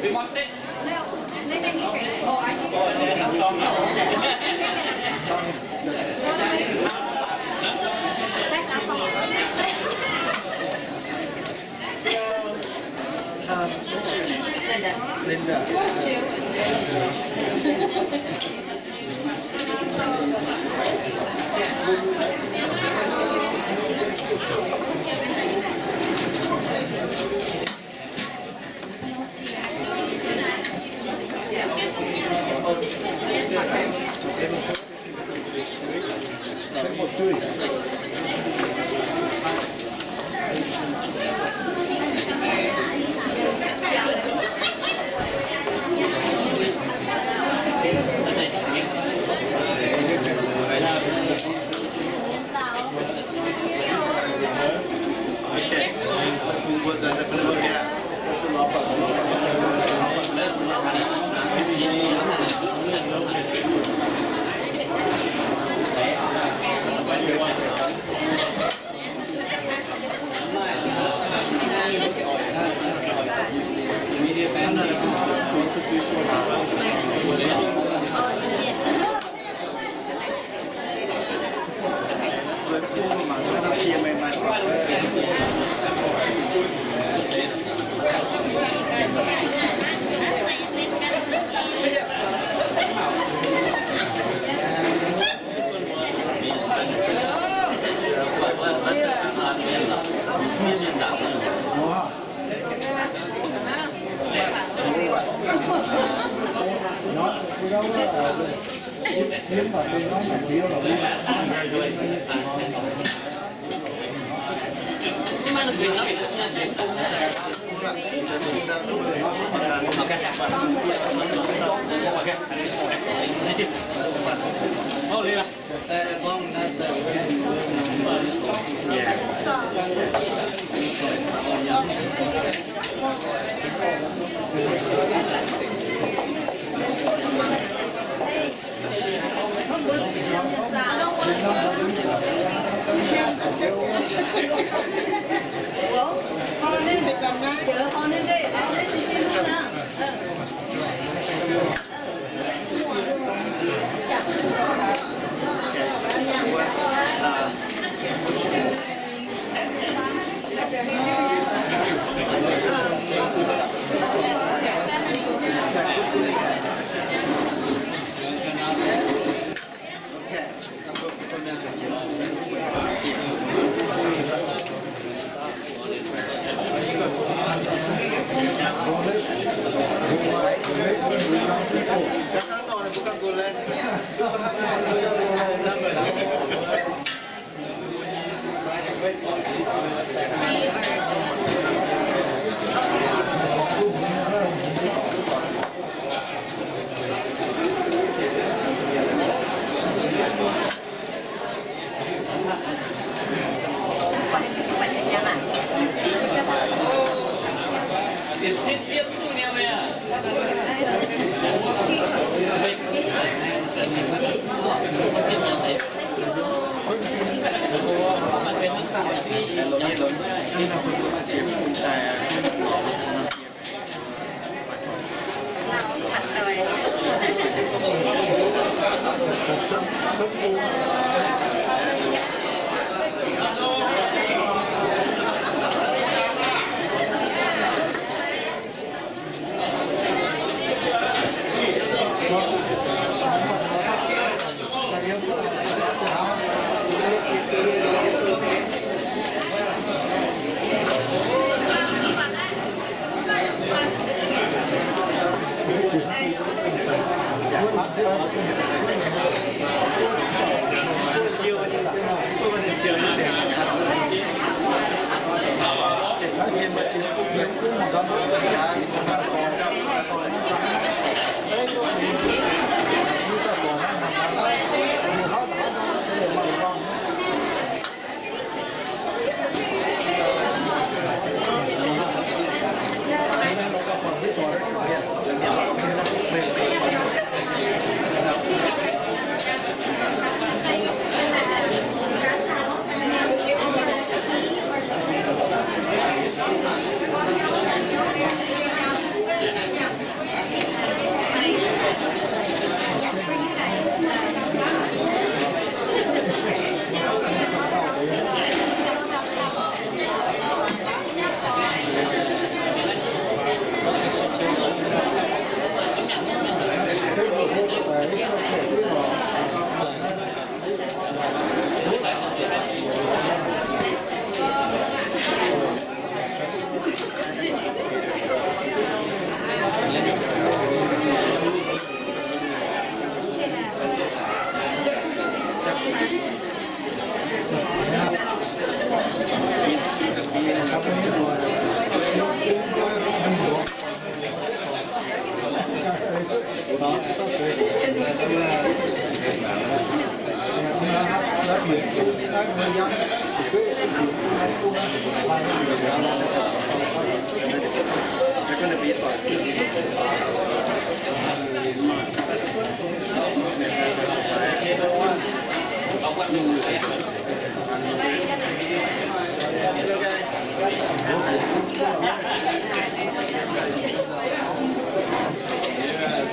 That's alcohol. Um, what's your name? Linda. Linda.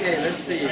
Okay, let's see.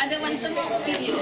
I don't want some more video.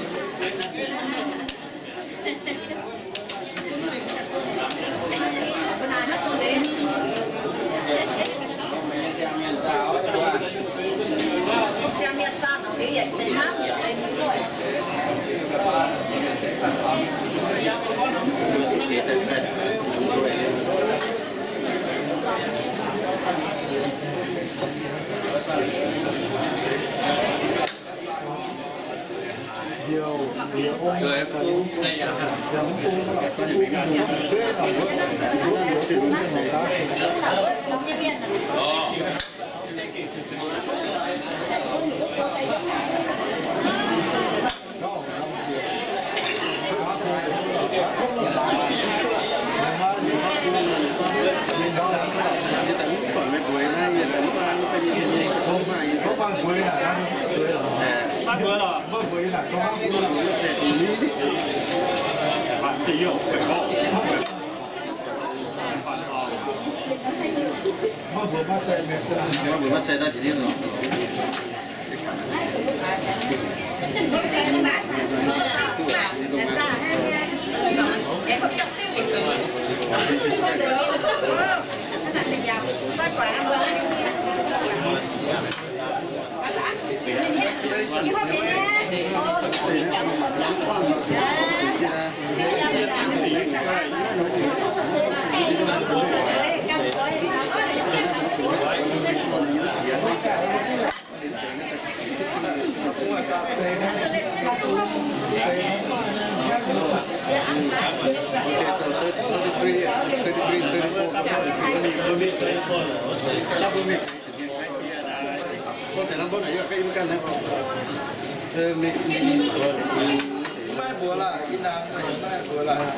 Maiv mbuox laac, yie naaic maiv mbuox laac.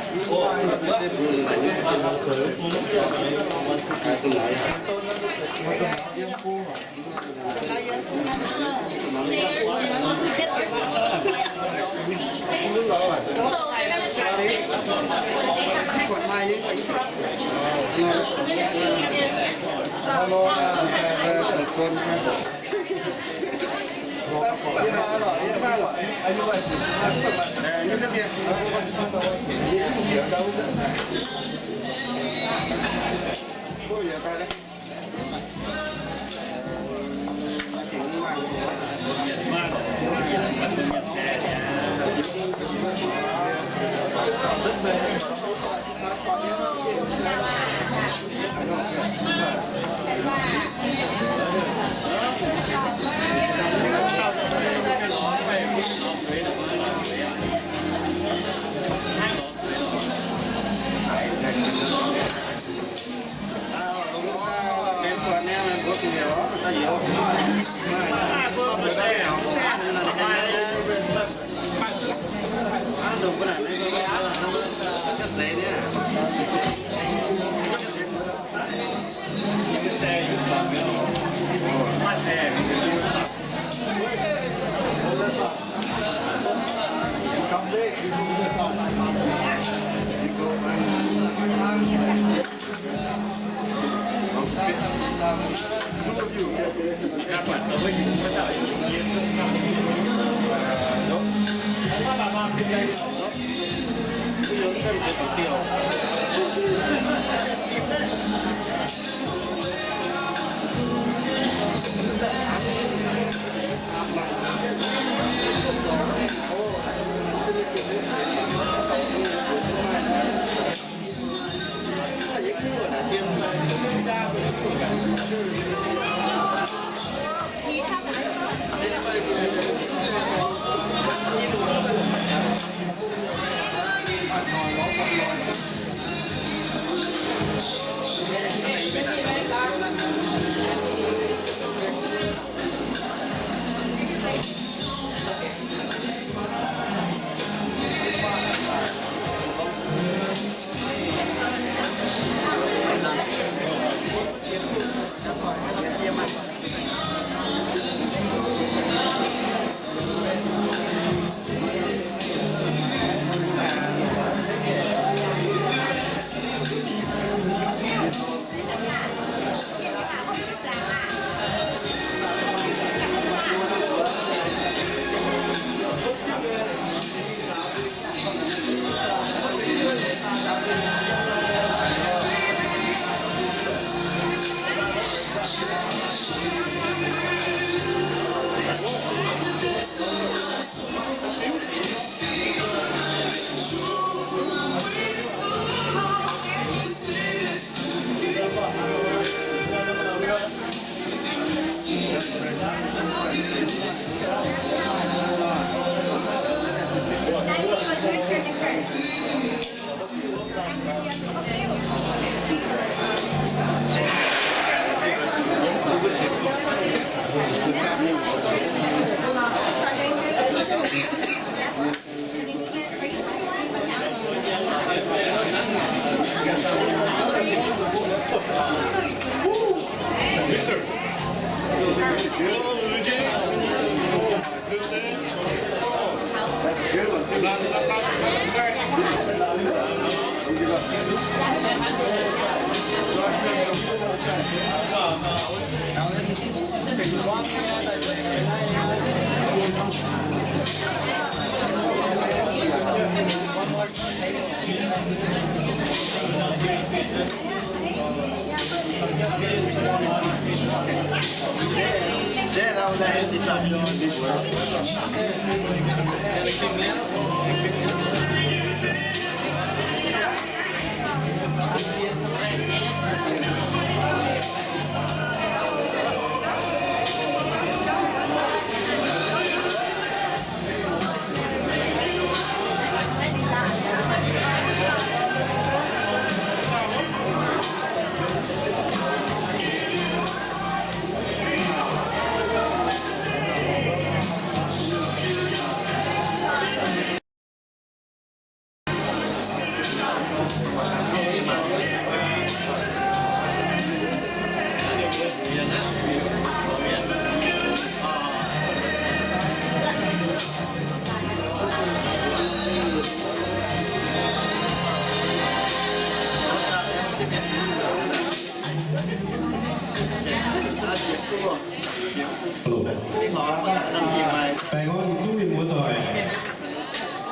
Baengh orn yietc zungv mienh muoz-doic.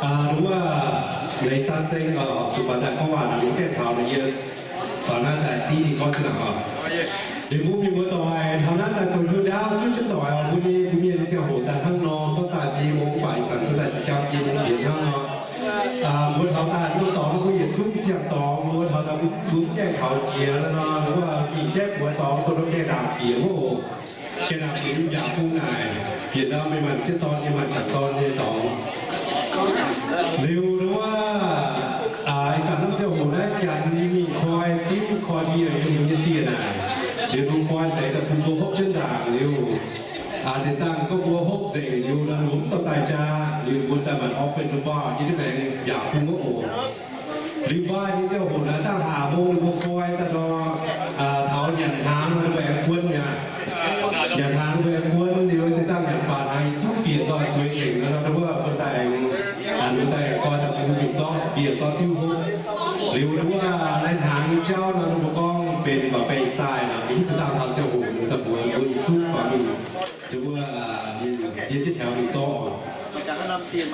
Aa, wuov, leiz san seng oc, zuqc baac daaih gorngv waac naaic, mbuo gaengh taux naaic yie faaux naaiv daaih div ninh gorngv jienv naaic oc. Liuz mbuo mienh muoz-doic taux naaiv daaih zoux hiuv ndaauv zuov jienv doic oc, mbuo nyei, mbuo mienh ziangh hoc daaih hnangv nor, gorngv daaih biei mong mv baac ih zanc se daaih jiex jangx biei mong mbienx hnangv nor. Aa, mbuo taux daaih norm dorngx mbuo yietc zungv siang-dorngx, mbuo taux daaih mbuo, mbuo mv gaengh taux jiex nor, wuov mingh jaiv buoz dorngx, mbuo gaengh ndaangc bieqc wuov oc. Gaengh ndaangc bieqc yaac bung naaic, bieqc nor mienh maanc sieqv dorn nyei, maanc jangc dorn nyei dorngx. Liuz wuov, aa, ih zanc norm ziangh hoc naaiv janx mingh koi diuv koi mbier yiem mbuo nyei dieh naaic. Liuz mbuo koi deix daaih bun mbuo hopv jienv ndaangc liuz, aa, deix dangh gorngv mbuo hopv nzengc liuz nor, mbuo mv dorh daaih jaa, liuz mbuo daaih maanc open the bar, yiem jienv maengx yaac bung wuov oc. Liuz mbaih nyei ziangh hoc naaiv dangh hlaax mong ninh mbuo koi daaih nor, aa, taux nyanc hnaangx ninh mbuo aengx guon mi'aqv. Nyanc hnaangx ninh mbuo aengx guon liuz, deix dangh nyanc baac hnaangx yietc zungv bieqc nzoih zueiz nzengc nor, wuov mbuo daaih, aa, ninh mbuo daaih aengx koi daaih bun mbuo mingh zorqv bieqc zorqv diuv hopv. Liuz wuov lai hnaangx nyei jauv nor, ninh mbuo gorngv benx buffet style nor, hitv deix dangh taux ziangh hoc ninh daaih mbuox mbuo yietc zungv faaux mingh, wuov, aa, yiem jienv taux mingh zorqv.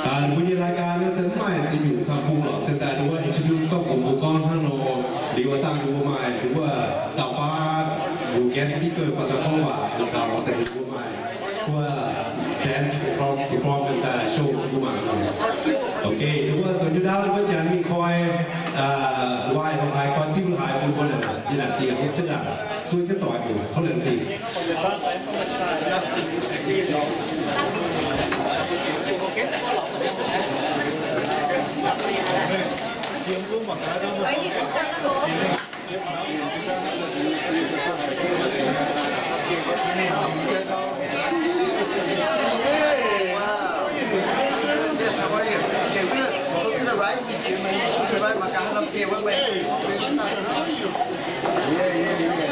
Aa, ninh mbuo nyei รายการ naaiv se mv maaih ziex nyungc camv bung lorqc, se daaih wuov introduce gorngv mbuox mbuo gorngv hnangv nor. Liuz wuov dangh ninh mbuo maaih wuov dauh baav, mbuo guest speaker faaux daaih gorngv waac, caux daaih ninh mbuo maaih wuov dance perform, perform daaih show mbuo mangc. Ok, wuov zoux jienv ndaauv wuov janx mingh koi, aa, wine haaix, koi diuv haaix bun mbuo naaic, yie naaic diex hopv jienv ndaangc, zuov jienv doic oc, tov laengz zingh. Yes, how are you? Okay, let's go to the right. To the right, maka hanam ke, wait, wait. Yeah, yeah, yeah.